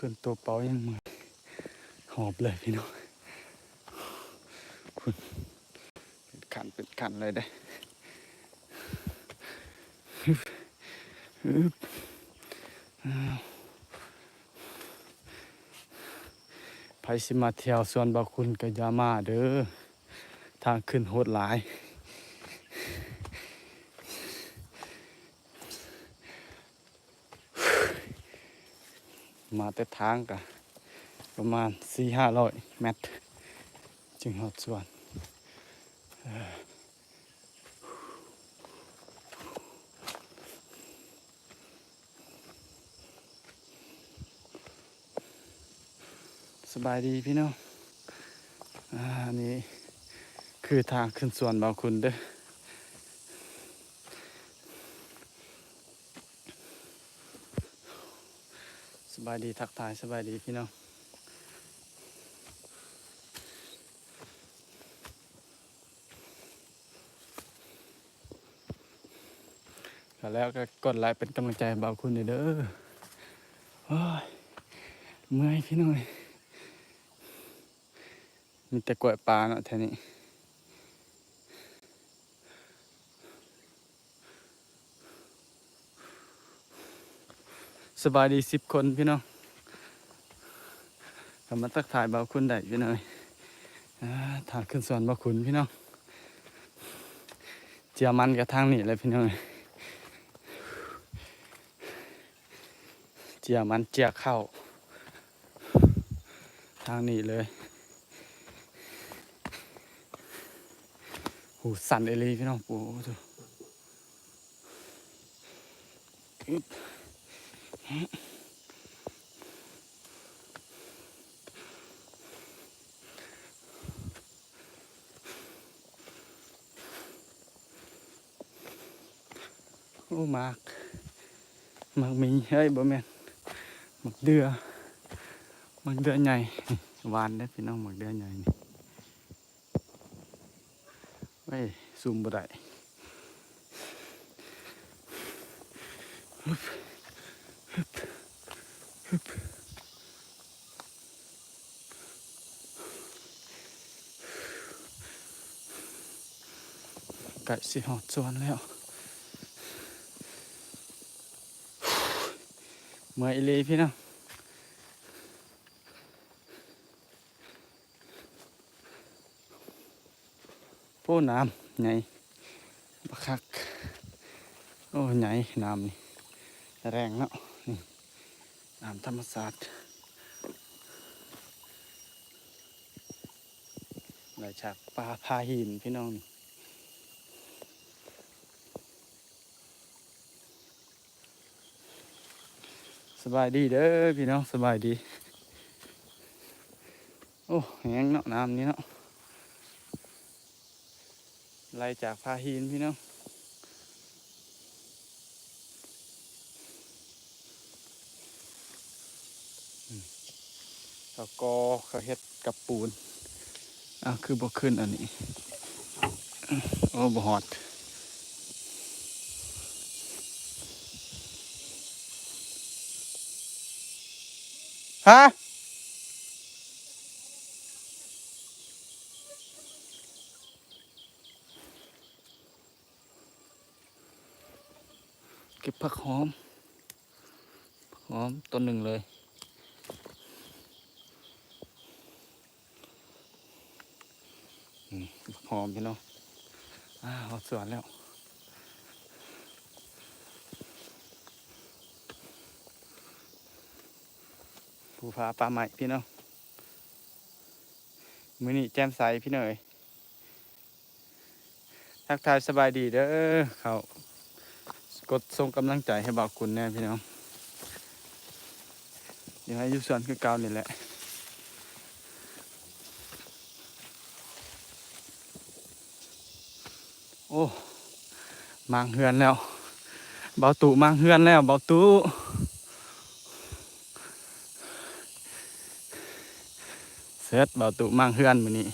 ຂຶ້ນໂຕເປົ່າຍັງເມື່ອຍ ຫອບເລີຍພີ່ນ້ອງ ພຸ້ນ ເປັນຂັ້ນເປັນຂັ້ນເລີຍເດ້ ຮຶບ ຮຶບ ອ້າວ ໃຜຊິມາທ່ຽວສວນບ່າວຄຸນກໍຢ່າມາເດີ ທາງຂຶ້ນໂຫດຫຼາຍ. ມາແຕ່ທາງກະປະມານສີ່ຫ້າຮ້ອຍແມັດ ຈຶ່ງຮອດສວນ. ສະບາຍດີພີ່ນ້ອງ ອ່າ ອັນນີ້ຄືທາງຂຶ້ນສວນບ່າວຄຸນເດີ. ສະບາຍດີ ທັກທາຍສະບາຍດີພີ່ນ້ອງ. ກໍແລ້ວກໍກົດໄລເປັນກຳລັງໃຈໃຫ້ບ່າວຄຸນແດ່ເດີ. ໂອ້ຍ ເມື່ອຍພີ່ນ້ອງເອີຍ ມີແຕ່ກ້ວຍປ່າເນາະແຖວນີ້. ສະບາຍດີສິບຄົນພີ່ນ້ອງ ເຂົ້າມາທັກທາຍບ່າວຄຸນໄດ້ພີ່ນ້ອງເອີຍ. ອ່າ ທາງຂຶ້ນສວນບ່າວຄຸນພີ່ນ້ອງ ເຈຍມັນກໍທາງນີ້ແຫຼະພີ່ນ້ອງເອີຍ ເຈຍມັນເຈຍເຂົ້າ ທາງນີ້ເລີຍ. ໂອ້ ຊັນອີ່ຫຼີພີ່ນ້ອງ ໂອ້ໂຫ ໂອ້ ໝາກ ໝາກມີ ເອີຍ ບໍ່ແມ່ນ ໝາກເດື່ອ ໝາກເດື່ອໃຫຍ່ ຫວານເດ້ພີ່ນ້ອງ ໝາກເດື່ອໃຫຍ່ນີ້. ເອີຍ ຊູມບໍ່ໄດ້ ຮຶບ ຮຶບ ຮຶບ. ໃກ້ຊິຮອດສວນແລ້ວ ເມື່ອຍອີ່ຫຼີພີ່ນ້ອງ. ໂອ້ ນ້ຳໃຫຍ່ບັກຄັກ ໂອ້ ໃຫຍ່ນ້ຳນີ້ ແຮງເນາະ ນີ້ ນ້ຳທຳມະຊາດ ໄຫຼຈາກປ່າຜາຫີນພີ່ນ້ອງ. ສະບາຍດີເດີພີ່ນ້ອງ ສະບາຍດີ. ໂອ້ ແຮງເນາະ ນ້ຳນີ້ເນາະ ໄຫຼຈາກຜາຫີນພີ່ນ້ອງ. ເຂົາກໍ່ ເຂົາເຮັດກັບປູນ. ອ້າວ ຄືບໍ່ຂຶ້ນອັນນີ້ ໂອ້ ບໍ່ຮອດ ຮະ? ເກັບຜັກຫອມ ຫອມຕົ້ນໜຶ່ງເລີຍ. ນີ້ ຜັກຫອມພີ່ນ້ອງ ອ່າ ຮອດສວນແລ້ວ. ພູຜາປ່າໄມ້ພີ່ນ້ອງ ມື້ນີ້ແຈ່ມໃສພີ່ນ້ອງເອີຍ. ທັກທາຍສະບາຍດີເດີ ເຂົ້າກົດສົ່ງກຳລັງໃຈໃຫ້ບ່າວກຸນແດ່ພີ່ນ້ອງ ຍັງໃຫ້ຢູ່ສວນຄືເກົ່ານີ້ແຫຼະ. ໂອ້ ມ້າງເຮືອນແລ້ວ ບ່າວຕຸມ້າງເຮືອນແລ້ວ ບ່າວຕຸ ເສີດ ບ່າວຕຸມ້າງເຮືອນມື້ນີ້.